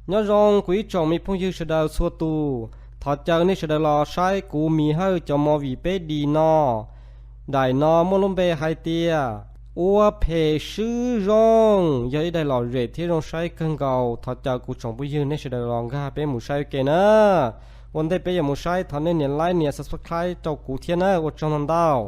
Nyob zoo kuv ib tsoom me phooj ywg sawv daws txhua tus, thov caw nej sawv daws los saib kuv Mim Hawj cov movie peb D no. Daim no muaj lub npe hais tias Ua Phem Swb Zoo, yog ib daim lom zem thiab zoo saib kawg nkaus. Thov caw kuv tsoom phooj ywg nej sawv daws los nkag peb mus saib ua ke na. Ua ntej peb yuav mus saib, thov nej nias like, nias subscribe rau kuv thiab na, ua tsaug ntau ntau.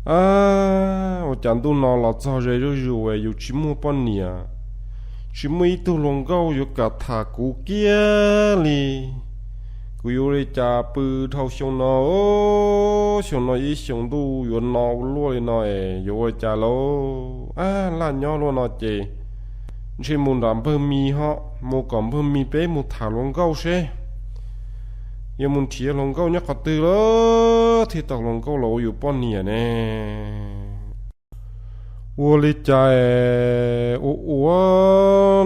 A, ua cas ntuj no los txog ze zuj zus es yus tsis muaj poj niam, tsis muaj ib tug hluas nkauj yuav kam tham kuv kiag li. Kuv yuav ua li cas pw dhau xyoo no, xyoo no ib xyoo ntuj yuav no ua luaj li no es yuav ua li cas lauj? A, laj nyob luaj no ces ntshe mus nram npawg Mis ho, mus kom npawg Mis peb mus tham hluas nkauj seb yuav mus nrhiav hluas nkauj nyob qhov twg lawm thiaj tau hluas nkauj los ua yus poj niam ne. Ua li cas ua ua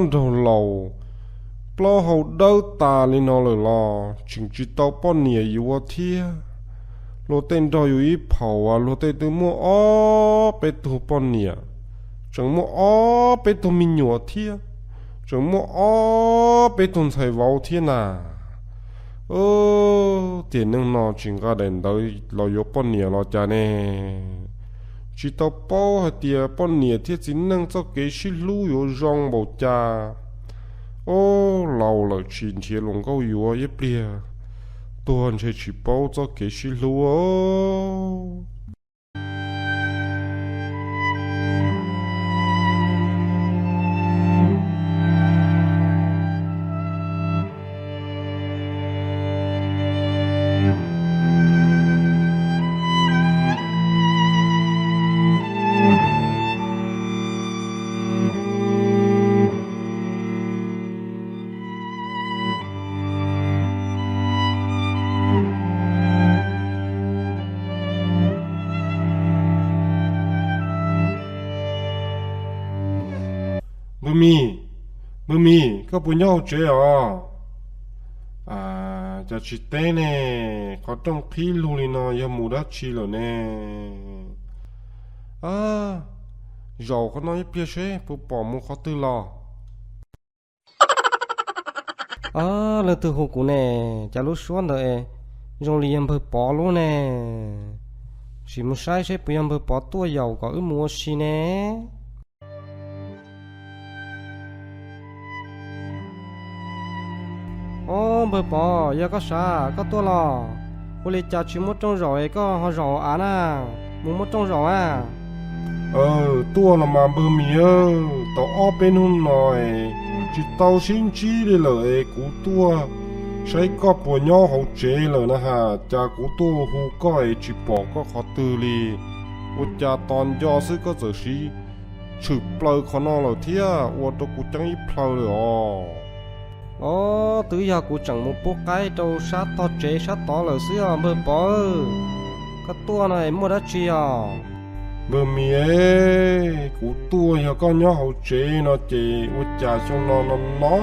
nraug laus, plaub hau dawb tas li no lawm los tseem tsis tau poj niam yuav thiab. Luag tej nrog yus ib phaum as luag tej twb muaj ob peb tug poj niam, tseem muaj ob peb tug me nyuam thiab, tseem muaj ob peb tug ntxhais vauv thiab na. Tiam neej no tsis nqa daim ntawv los yuav poj niam los cas ne? Tsis tau paub hais tias poj niam thiab txiv neej txoj kev sib hlub yuav zoo npaum cas. Ob, laus lawm tsis nrhiav hluas nkauj yuav, ib pliag tuag ntshe tsis paub txoj kev sib hlub. Npawg Mis, npawg Mis, koj puas nyob hauv tsev os? Cas tsis teb ne, qhov rooj qhib lug li no yog mus dab tsi lawm ne? Zaum qhov no ib pliag seb puas pom mus qhov twg los. Ob, leej twg hu kuv ne? Cas lub suab ntawd zoo li yog npawg Pov lub ne. Sim mus saib seb puas yog npawg Pov tuaj yaum kom wb mus ua si ne. Ob, npawg Pov, yog koj sav, koj tuaj los? Ua li cas tsis muab rooj zaum es koj ho zaum hauv av na? Mus muab rooj zaum a. Tuaj los mas npawg Mis, tau ob peb hnub no es tsis tau sib ntsib li lawm es kuv tuaj saib koj puas nyob hauv tsev lawm na has, cas kuv tuaj hu koj es tsis pom koj qhov twg li. Ua cas tos nco xwb koj txawm siv tshwm plaws qhov no lawm thiab ua rau kuv ceeb ib plhaw lawm os. Ob, twb yog kuv tseem mus pub qaib rau sab tog tsev sab tod lawm xwb os npawg Pov. Koj tuaj no es muaj dab tsi os? Npawg Mis, kuv tuaj yog koj nyob hauv tsev no ces ua cas xyoo no no no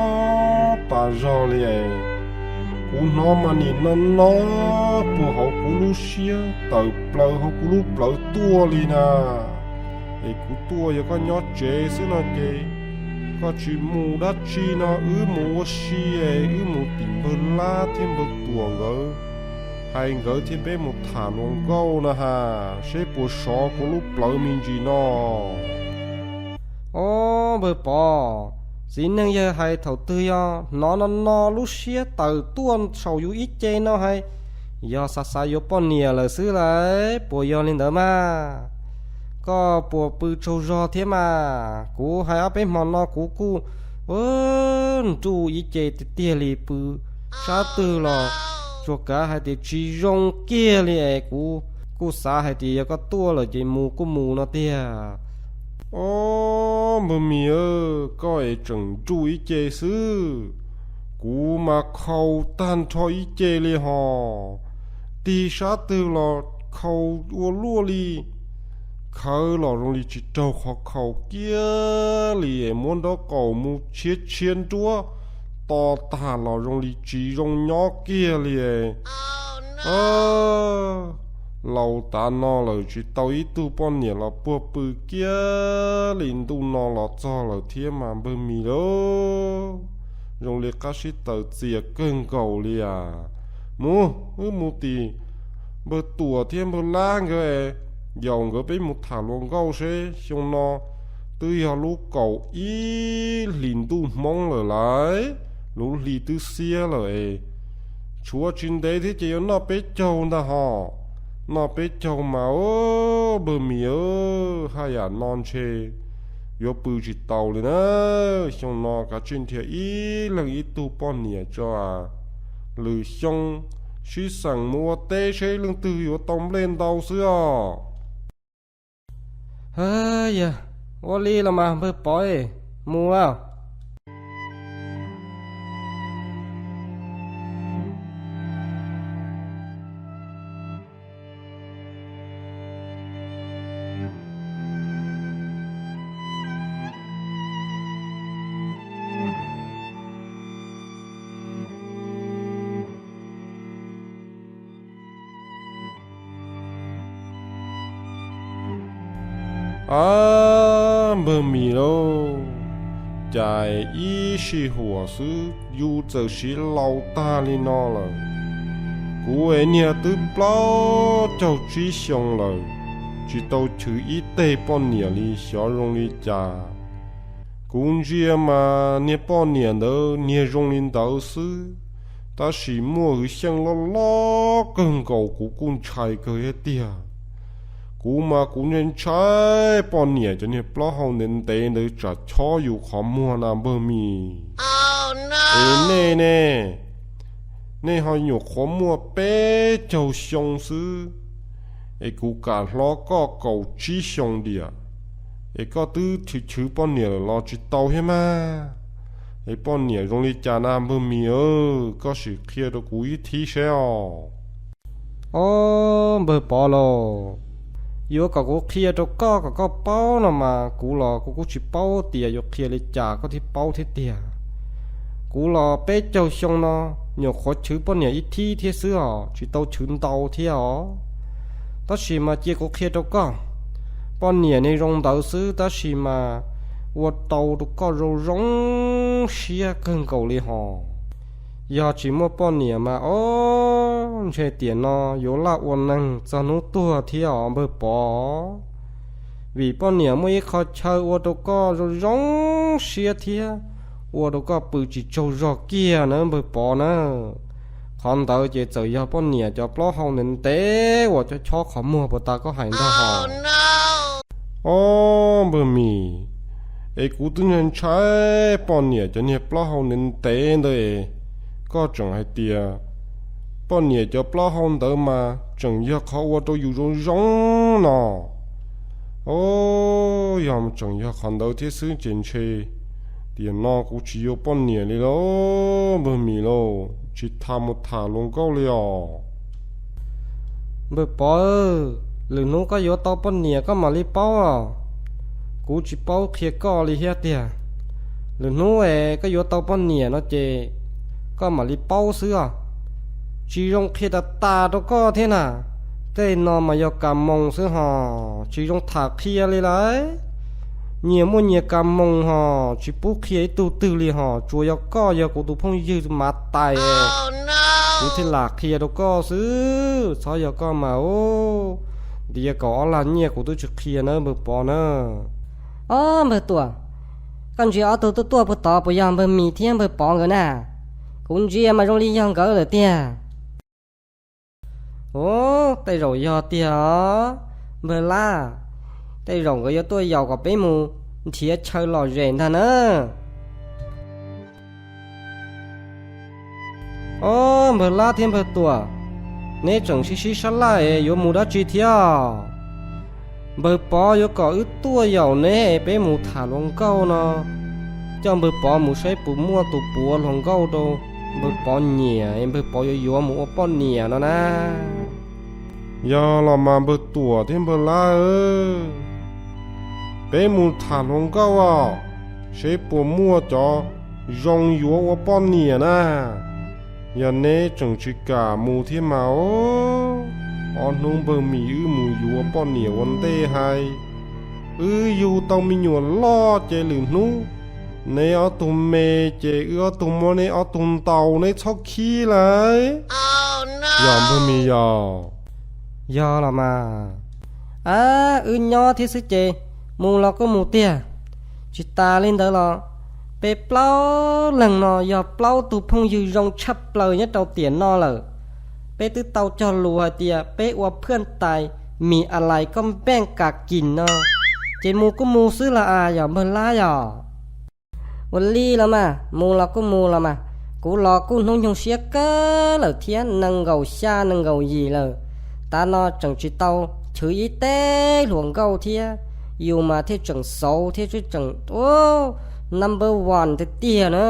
tas zog li es kuv hnov mas nim no no puag hauv kuv lub siab tawm plaws hauv kuv lub plawv tuaj li na. Es kuv tuaj yog koj nyob tsev xwb no ces koj tsis mus dab tsi no wb mus ua si es wb mus tim npawg Lab thiab npawg Tuam nkawd, hais nkawd thiab peb mus tham hluas nkauj na has, seb puas sov kuv lub plawv me ntsis no. Ob, npawg Pov, txiv neej yawg hais thaum twg yog hnov no no lub siab tawm tuaj saum yus ib ce no hais, yog xav xav yuav poj niam lawm xwb lauj, puas yog li ntawd mas? Koj puas pw tsaug zog thiab mas? Kuv hais ob peb hmo no kuv kuj nruj ib ce tiag tiag li, pw sab twg los tsuas kav hais tias tsis zoo kiag li es kuv kuj xav hais tias yog koj tuaj lawm ces mus kuj mus no tiag. Ob, npawg Mis, koj es tseem nruj ib ce xwb, kuv mas khaus tag nrho ib ce li hos. Tig sab twg los khaus ua luaj li, khawb los zoo li tsis raug qhov khaus kiag li, muab nraub qaum mus tshiab tshiab nruab to tag los zoo li tsis zoo nyob kiag li. Laus tas no lawm tsis tau ib tug poj niam los puag pw kiag li, ntuj no los txog lawm thiab mas npawg Mis lauj, zoo li qab sib taws txias kawg nkaus li as. Mus, wb mus tim npawg Tuam thiab npawg Lab nkawd, yaum nkawd peb mus tham hluas nkauj seb. Xyoo no twb yog lub kaum ib hlis ntuj Hmoob lawm lauj, lub hli twb xiab lawm es tshuav tsis ntev thiab ces yuav noj peb caug ntag hos. Noj peb caug mas, npawg Mis, haj yam no ntshe yuav pw tsis tau li na. Xyoo no kav tsij nrhiav ib leeg ib tug poj niam tso as. Lwm xyoo sib xeem mus ua teb seb leej twg yuav tau nplej ntau xwb os. Yog ua li los mas npawg Pov, mus lauj. Ab, npawg Mis lauj, cas ib sij huam xwb yus txawm siv laus tag li no lawm. Kuv es niag twb plaub caug tsib xyoo lawm, tsis tau chwv ib teg poj niam li, xyov zoo li cas. Kuv ntsia mas niag poj niam ntawd niag zoo li ntawd xwb, tab sis muaj hwv xyeej loj loj kawg nkaus, kuv kuj ntshai kawg thiab tiag. Kuv mas kuv ntshai ntshai poj niam cov niag plaub hau ntev ntev ntawd tsam chob yus qhov muag na npawg Mis. Es nej ne, nej ho nyuam qhuav muaj peb caug xyoo xwb, es kuv kam hlob koj kaum tsib xyoo diam, es koj twb chwv chwv poj niam lawm los tsis tau thiab mas. Es poj niam zoo li cas na npawg Mis, koj sim qhia rau kuv ib thib seb os. Ob, npawg Pov lauj, yuav kom kuv qhia rau koj kom koj paub no mas kuv los kuv kuj tsis paub tias yuav qhia li cas koj thiaj paub thiab tiag. Kuv los peb caug xyoo no nyuam qhuav chwv poj niam ib thib thiab xwb os, tsis tau chwv ntau thiab os. Tab sis mas cia kuv qhia rau koj, poj niam ne zoo ntawd xwb tab sis mas ua tau rau koj zoo zoo siab kawg nkaus li hos. Yog tsis muaj poj niam mas ob, ntshe tiam no yuav laj ua neeg txog hnub tuag thiab os npawg Pov. Vim poj niam muaj ib qho chaw ua rau koj zoo zoo siab thiab ua rau koj pw tsis tsaug zog kiag na npawg Pov na. Qhov ntawd ces txawm yog poj niam cov plaub hau ntev ntev uas chob chob qhov muag puas tas koj hais ntag hos. Ob, npawg Mis, es kuv twb ntshai ntshai poj niam cov niag plaub hau ntev ntev ntawd es koj tseem hais tias poj niam cov plaub hau ntawd mas tseem yog qhov ua rau yus zoo zoo no. Ob, yog tseem yog qhov ntawd thiab xwb ces ntshe tiam no kuv tsis yuav poj niam li lauj npawg Mis lauj, tsis tham mus tham hluas nkauj li os. Npawg Pov, lwm hnub koj yuav tau poj niam koj mam li paub os. Kuv tsis paub qhia koj li thiab tiag. Lwm hnub es koj yuav tau poj niam no ces koj mam li paub xwb os. Tsis zoo qhia tas tas rau koj thiab na. Tej no mas yog kas moos xwb hos, tsis zoo tham qhia li lauj. Nyias muaj nyias kas moos hos, tsis pub qhia ib tug twg li hos, tsuas yog koj yog kuv tus phooj ywg mav tais, kuv thiaj lam qhia rau koj xwb, txhob yog koj mas ub, ntiav kaum ob lag nyiaj kuv twb tsis qhia nawb npawg Pov na. Ob npawg Tuam, koj ntsia ob tug tuaj tuaj puag tod puas yog npawg Mis thiab npawg Pov nkawd na? Kuv ntsia mas zoo li yog nkawd lawm tiag. Ub, tej zaum yog tiag os npawg Lab, tej zaum nkawd yuav tuaj yaum kom peb mus nrhiav chaw lom zem ntag na. Ob npawg Lab thiab npawg Tuam, neb tseem sib sib sab laj es yuav mus dab tsi thiab? Npawg Pov yuav kom wb tuaj yaum neb es peb mus tham hluas nkauj no, coj npawg Pov mus saib puas muaj tus puav hluas nkauj rau npawg Pov nyiam es npawg Pov yuav yuav mus ua poj niam no na. Yog los mas npawg Tuam thiab npawg Lab, peb mus tham hluas nkauj os, seb puas muaj cov zoo yuav ua poj niam na. Yog neb tseem tsis kam mus thiab mas, ob hnub npawg Mim wb mus yuav poj niam ua ntej hais. Wb yug tau me nyuam loj ces lwm hnub neb ob tug me ces wb ob tug muab neb ob tug ntaus, neb txhob khib lawm. Yog npawg Mim yog? Yog los mas. A, wb nyob thiab xwb ces mus los kuj mus tiag. Tsis tas li ntawd los peb plaub leeg no yog plaub tug phooj ywg zoo tshaj plaws nyob rau tiam no lawm. Peb twb tau cog lus hais tias peb ua phwaj tais Mis Alais koj npeej kas kis no, ces mus kuj mus xwb los as, yog npawg Lab yog? Ua li los mas, mus los kuj mus los mas. Kuv los kuj hnub nyoog siab kawg lawm thiab, nees nkaum xya nees nkaum yim lawm. Tav no tseem tsis tau chwv ib teg hluas nkauj thiab, yus mas thiaj tseem xauv thiab tseem number one tiag tiag na.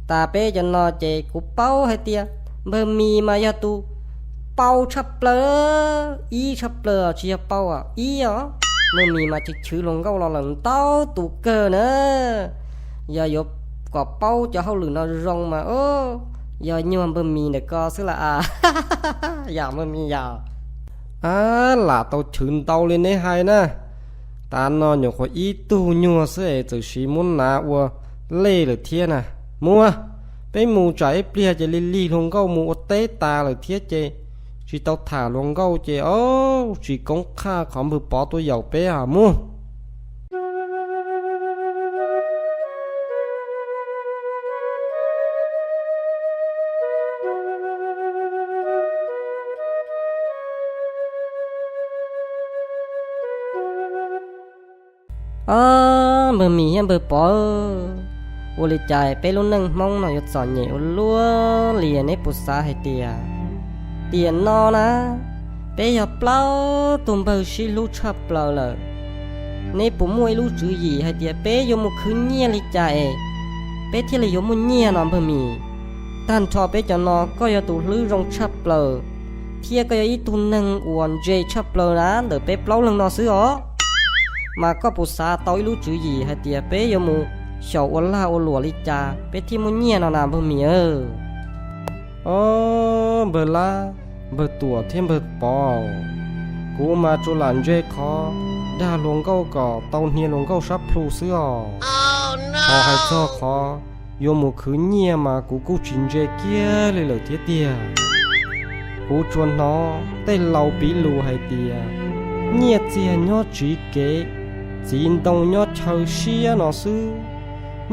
Tas peb cov no ces kuv paub hais tias npawg Mis mas yog tus paub tshaj plaws, ib tshaj plaws, tsis yog paub ib os. Npawg Mis mas chwv chwv hluas nkauj los lawm ntau tus kawg na. Yog yuav kom paub cov hauj lwm no zoo mas yog nyuag npawg Mis ntawm ko xwb las as. Yog npawg Mis yog? A, lam tau chwv ntau li neb hais na. Tav no nyuam qhuav ib tug nyuag xwb es txawm siv muab nav ua lej lawm thiab na. Mus, peb mus tsam ib pliag ces lig lig hluas nkauj mus ua teb tas lawm thiab ces tsis tau tham hluas nkauj ces, o, tsis koob qhaj qhov npawg Pov tuaj yaum peb os. Mus. O, npawg Mis thiab npawg Pov, ua li cas peb lub neej Hmoob no yuav txom nyem ua luaj li? Neb puas xav hais tias tiam no na peb yog plaub tug npawg sib hlub tshaj plaws lawm, neb puas muaj ib lub tswv yim hais tias peb yuav mus khwv nyiaj li cas es peb thiaj li yuav muaj nyiaj no npawg Mis? Tag nrho peb cov no koj yog tus hlwb zoo tshaj plaws, thiab koj yog ib tug neeg uas ntse tshaj plaws na ntawm peb plaub leeg no xwb os. Mas koj puas xav tau ib lub tswv yim hais tias peb yuav mus xyaum ua lag ua luam li cas peb thiaj muaj nyiaj no na npawg Mis? O, npawg Lab, npawg Tuam thiab npawg Pov, kuv mas tsuas lam ntse qhov dag hluas nkauj kom tau hnia hluas nkauj sab plhu xwb os. Ho hais txog qhov yuav mus khwv nyiaj mas kuv kuj tsis ntse kiag li lawm thiab tiag. Kuv tsuas hnov tej laus piv lus hais tias nyiaj txiag nyob tsiv kev, txiv ntoo nyob chaw siab no xwb.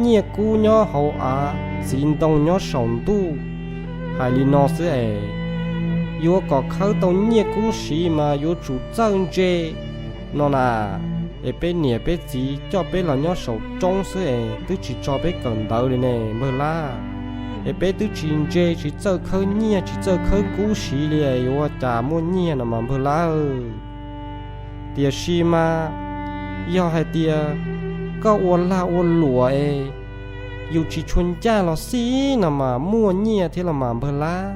Nyiaj kub nyob hauv av, txiv ntoo nyob saum ntuj. Hais li no xwb es, yuav kom khawb tau nyiaj kub siv mas yuav tsum txawj ntse no na. Es peb niam peb txiv coj peb los nyob saum roob xwb es twb tsis tso peb kawm ntawv li ne npawg Lab. Es peb twb tsis ntse, tsis txawj khawb nyiaj, tsis txawj khawb kub siv li, yuav ua cas muaj nyiaj no mas npawg Lab. Tiam sis mas yog hais tias koj ua lag ua luam es yus tsis tshua ncaj los xij no mas muaj nyiaj thiab los mas npawg Lab.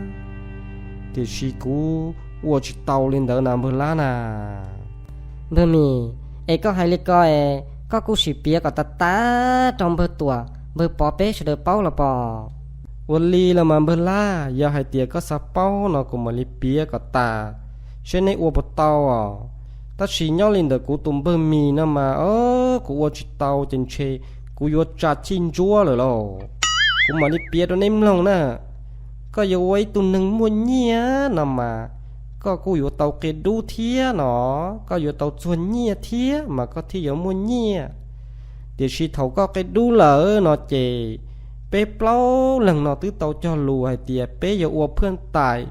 Tiam sis kuv ua tsis tau li ntawd na npawg Lab na. Npawg Mis, es koj hais li ko es koj kuj sim piav kom tas tas rau npawg Tuam npawg Pov peb sawv daws paub los pom. Ua li los mas npawg Lab, yog hais tias koj xav paub no kuv mam li piav kom tas, seb neb ua puas tau os. Tab sis nyob li ntawm kuv tus npawg Mis no mas, o, kuv ua tsis tau ces ntshe kuv yuav tsa chij ntsuab lawm lauj. Kuv mam li piav rau neb mloog na. Koj yuav ua ib tug neeg muaj nyiaj no mas koj kuj yuav tau qia dub thiab no, koj yuav tau txuag nyiaj thiab mas koj thiaj yuav muaj nyiaj. Tiam sis thaum koj qia dub lawm no ces peb plaub leeg no twb tau cog lus hais tias peb yuav ua phwaj tais,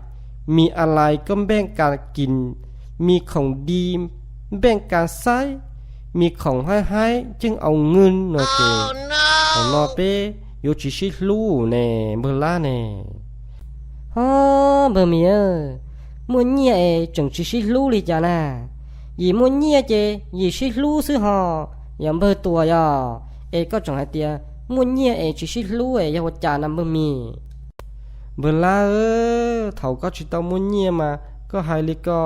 mis a lais koj npeej kas kis, mis khoom di npeej kas xaib, mis khoom haib haib ceej au nwj no ces thaum no peb yuav tsis sib hlub ne npawg Lab ne. Ho npawg Mis, muaj nyiaj es tseem tsis sib hlub li cas na? Yim muaj nyiaj ces yim sib hlub xwb ho, yog npawg Tuam yog? Es koj tseem hais tias muaj nyiaj es tsis sib hlub es yog ua cas na npawg Mis? Npawg Lab, thaum koj tsis tau muaj nyiaj mas koj hais li ko,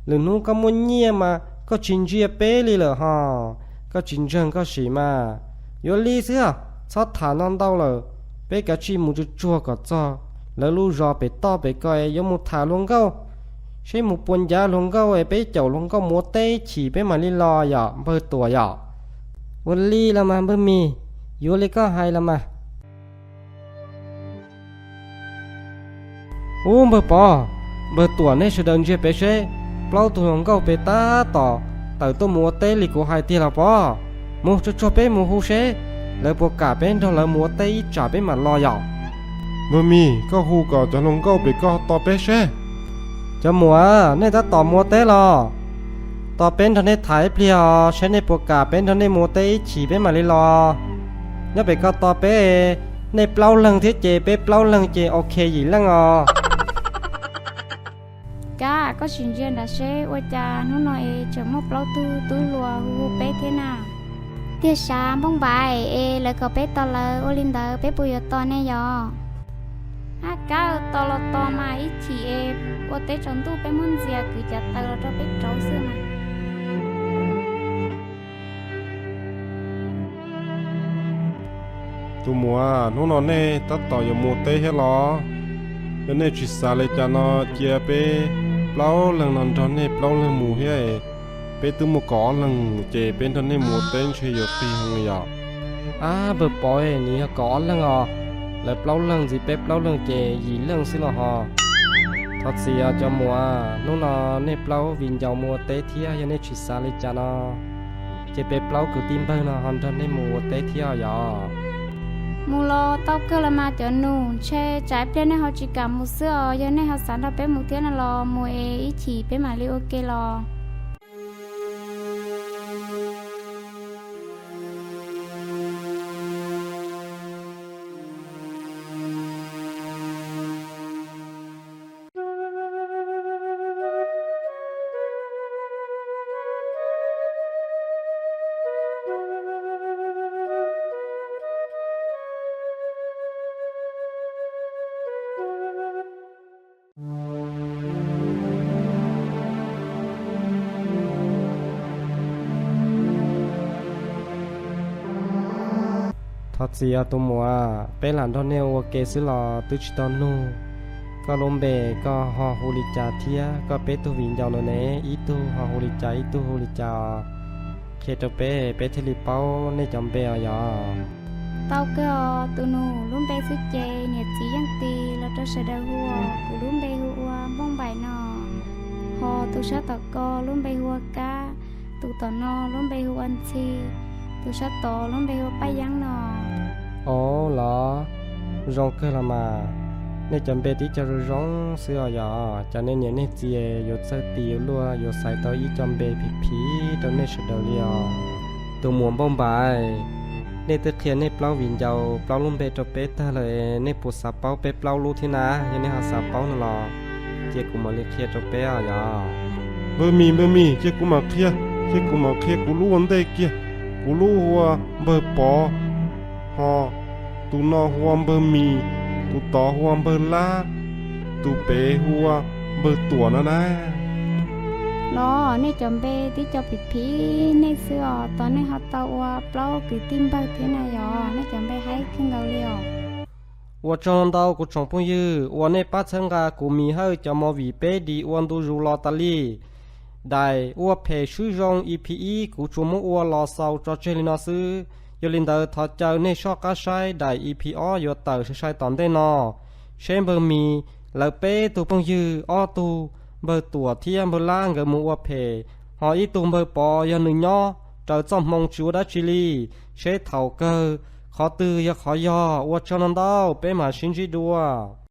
Lwm hnub koj muaj nyiaj mas koj tsis ntsia peb li lawm hos, koj tsis ntseeg koj sim mas. Yuav li xwb, txhob tham no ntau lawm, peb kav tsij mus tsuag tsuag kom txog lawv lub zos pem toj pem ko es yuav mus tham hluas nkauj, seb mus puas ncav hluas nkauj es peb caum hluas nkauj mus ua teb ib chim peb mam li los yom npawg Tuam yom. Ua li los mas npawg Mis, yuav li koj hais los mas. Ub npawg Pov, npawg Tuam, nej sawv daws ntsia pem seb, plaub tug hluas nkauj pem tab tom tawm tuaj mus ua teb li kuv hais tiag los Pov. Mus tsuag tsuag peb mus hu seb lawv puas kam peb nrog lawv mus ua teb ib tsam peb mam los yom. Npawg Mis, koj hu kom cov hluas nkauj pem ko tos peb seb. Cov muam, nej tab tom mus ua teb los? Tos peb nrog nej tham ib pliag os, seb nej puas kam peb nrog nej mus ua teb ib chim peb mam li los. Nyob pem ko tos peb, nej plaub leeg thiab ces peb plaub leeg ces ok yim leej os. Kab, koj sim ntsia nrad seb ua cas hnub no es tseem muaj plaub tug tub hluas hu hu peb thiab na. Tiag sav Npauj Npaim, es lawv kom peb tos lawv, ua li ntawd peb puas yuav tos nej yom? Ab Kab, tos los tos mas, ib chim es ua teb tsaus ntuj peb muab ntxias kwv cav taws los rau peb rauv xwb mas. Tus muam, hnub no nej tab tom yuav mus teb thiab los? Yog nej tsis xav li cas no, cia peb plaub leeg no nrog nej plaub leeg mus thiab. Peb twb muaj kaum ob leeg ces peb nrog nej mus ua teb ntshe yuav qis heev li yom. Ab npawg Pov, nws yog kaum ob leeg os, lawv plaub leeg ntxiv peb plaub leeg ces yim leej xwb los hos. Thov txim os cov muam, hnub no nej plaub viv ncaus mus ua teb thiab, yog nej tsis xav li cas no, ces peb plaub kwv tij npawg no ho nrog nej mus ua teb thiab yom. Mus los tau kawg los mas cov nus, ntshe tsam ib pliag nej ho tsis kam mus xwb os. Yog nej ho xav nrog peb mus thiab no los mus es ib chim peb mam li ua ke los. Thov txim os tus muam, peb lam nrog nej ua ke xwb los twb tsis tau nug koj lub npe, koj ho hu li cas thiab koj peb tug viv ncaus no ne, ib tug ho hu li cas ib tug hu li cas os? Qhia rau peb, peb thiaj li paub nej cov npe os yom. Tau kawg os tus nus, lub npe xwb ces niam txiv yeej tis los rau sawv daws hu os. Kuv lub npe hu ua Npauj Npaim no, ho tus sab tom ko lub npe hu ua Kab, tus tom no lub npe hu ua Ntxhi, tus sab tod lub npe hu ua Paj Yeeb no. Au los, zoo kawg los mas, nej cov npe tib co zoo zoo xwb os yom. Cas nej niam nej txiv yuav txawj tis yuav luaj yuav xaiv tau ib co npe phim phim rau nej sawv daws li os. Tus muam Npauj Npaim, nej twb qhia nej plaub viv ncaus plaub lub npe rau peb tag lawm, nej puas xav paub peb plaub lub thiab na? Yog nej ho xav paub no los cia kuv mam li qhia rau peb os yom. Npawg Mis, npawg Mis, cia kuv mam qhia, cia kuv mam qhia kuv lub ua ntej kiag. Kuv lub hu ua Npawg Pov, ho tus no hu ua Npawg Mis, tus tod hu ua Npawg Lab, tus pem hu ua Npawg Tuam no na. Los nej cov npe tib co phim phim nej xwb os, tos nej ho tau ua plaub kwv tij npawg thiab na yom, nej cov npe haib kawg nkaus li os. Ua tsaug ntau kuv tsoom phooj ywg uas nej pab txhawb nqa kuv Mis Hawj cov movie peb di ua ntu zus los tas li. Daim ua phem swb zoo E P ib kuv tsuas muab ua los xaus tso tseg li no xwb. Yog li ntawd thov caw nej soj qab saib daim E P ob yuav tawm sai sai tom ntej no, seb npawg Mis lawv peb tug phooj ywg ob tug npawg Tuam thiab npawg Lab nkawd mus ua phem, ho ib tug npawg Pov yog nws nyob raws txoj hmoo tsis ua dab tsi li. Seb thaum kawg qhov twg yog qhov yog. Ua tsaug ntau ntau, peb mam sib ntsib dua.